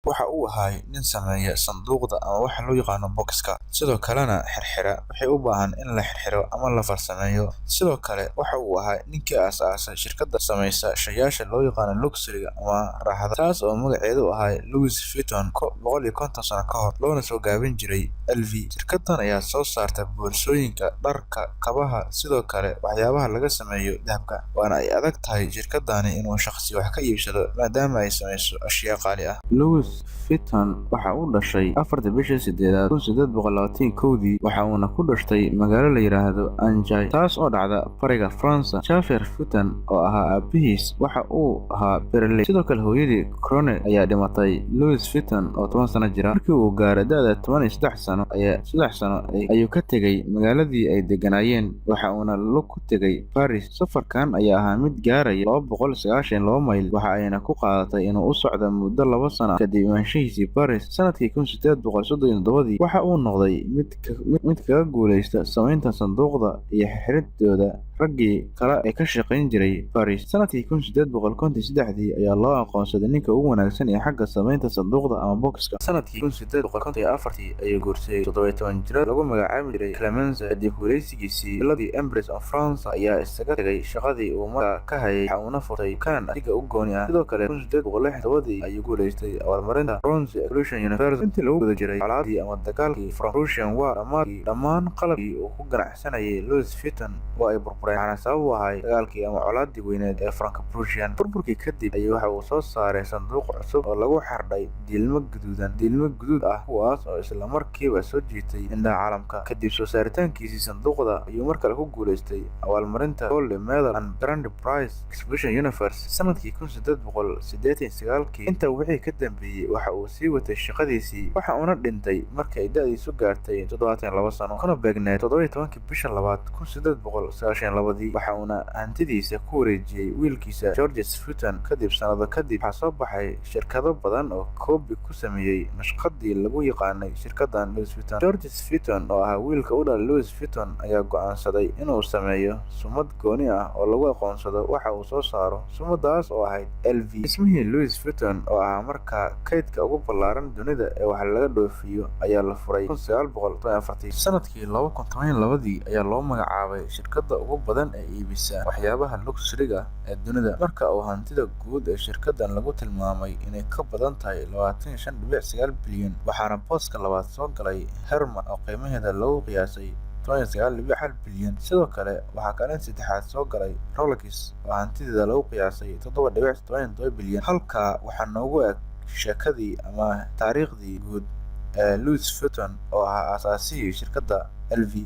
Waxa uu ahaa nin sameeya sanduuqda ama waxa loo yaqaano box-ka, sidoo kalena xirxira wixii u baahan in la xirxiro ama la farsameeyo. Sidoo kale waxa uu ahaa ninkii aasaasay shirkadda sameysa shayaasha loo yaqaano luxury-ga ama raaxada, taas oo magaceedu ahaa Louis Vuitton 150 sano ka hor, loona soo gaabin jiray LV. Shirkaddan ayaa soo saarta boorsooyinka, dharka, kabaha, sidoo kale waxyaabaha laga sameeyo dahabka. Waana ay adag tahay shirkaddani inuu shakhsi wax ka iibsado maadaama ay sameyso ashyaa qaali ah. Louis Vuitton waxa uu dhashay 4-tii bishii sideedaad 1821-dii, waxa uuna ku dhashay magaalo la yiraahdo Angers, taas oo dhacda bariga Faransa. Xavier Vuitton oo ahaa aabihiis waxa uu ahaa beeraley. Sidoo kale hooyadii Corne ayaa dhimatay Louis Vuitton oo 10 sano jira. Markii uu gaaray da'da 13 sano 3 sano ayuu ka tegay magaaladii ay degganaayeen, waxa uuna lug ku tegay Paris. Safarkan ayaa ahaa mid gaaraya 292 mayl, waxa ayna ku qaadatay inuu u socdo muddo 2 sano ah. Kadib imaanshihiisii Paris sanadkii 1837-dii, waxa uu noqday mid kaga guuleysta samaynta sanduuqda iyo xirxiridooda raggii kale ee ka shaqayn jiray Paris. Sanadkii 1853-dii ayaa loo aqoonsaday ninka ugu wanaagsan ee xagga samaynta sanduuqda ama box-ka. Sanadkii 1854-tii ayuu guursaday 17 jirad lagu magacaabi jiray Clemence. Kadib guuleysigiisii biladii Empress of France ayaa isaga tagay shaqadii uu markaa ka hayay, waxa uuna furtay dukaan asiga u gooni ah. Sidoo kale 1867-dii ayuu guuleystay abaalmarinta Bronze Exposition Universal. Intii lagu guda jiray colaadii ama dagaalkii Franco-Prussian War, dhammaadkii, dhammaan qalabkii uu ku ganacsanayay Louis Vuitton waa ay burbureen, waxaana sabab u ahay dagaalkii ama colaadii weyneed ee Franco-Prussian. Burburkii kadib ayuu waxa uu soo saaray sanduuq cusub oo lagu xardhay diilmo guduudan, diilmo guduud ah, kuwaas oo isla markiiba soo jiitay indhaha caalamka. Kadib soo saaritaankiisii sanduuqda ayuu mar kale ku guuleystay abaalmarinta Gold Medal and Grand Prize Exposition Universe sanadkii 1889-kii. Intaa wixii ka dambeeyay waxa uu sii watay shaqadiisii, waxa uuna dhintay markii ay da'diisu gaartay 72 sano, kuna beegneed 17-kii bisha labaad 1892-dii. Waxa uuna hantidiisa ku wareejiyay wiilkiisa Georges Vuitton. Kadib sanado kadib waxaa soo baxay shirkado badan oo koobi ku sameeyay nashqadii lagu yaqaanay shirkaddan Louis Vuitton. Georges Vuitton oo ahaa wiilka u dhalay Louis Vuitton ayaa go'aansaday inuu sameeyo sumad gooni ah oo lagu aqoonsado waxa uu soo saaro, sumadaas oo ahayd LV. Dhismihii Louis Vuitton oo ahaa markaa kaydka ugu ballaaran dunida ee wax laga dhoofiyo ayaa la furay 1914-tii. Sanadkii 2012-dii ayaa loo magacaabay shirkadda ugu badan ee iibisa waxyaabaha luxury-ga ee dunida, marka uu hantida guud ee shirkaddan lagu tilmaamay inay ka badan tahay 25.9 bilyan, waxaana booska labaad soo galay Hermes oo qiimaheeda lagu qiyaasay 19.1 bilyan. Sidoo kale waxaa kaalin saddexaad soo galay Rolex oo hantideeda lagu qiyaasay 7.77 bilyan. Halkaa waxaa noogu eg sheekadii ama taariikhdii guud ee Louis Vuitton oo ahaa aasaasihii shirkadda LV.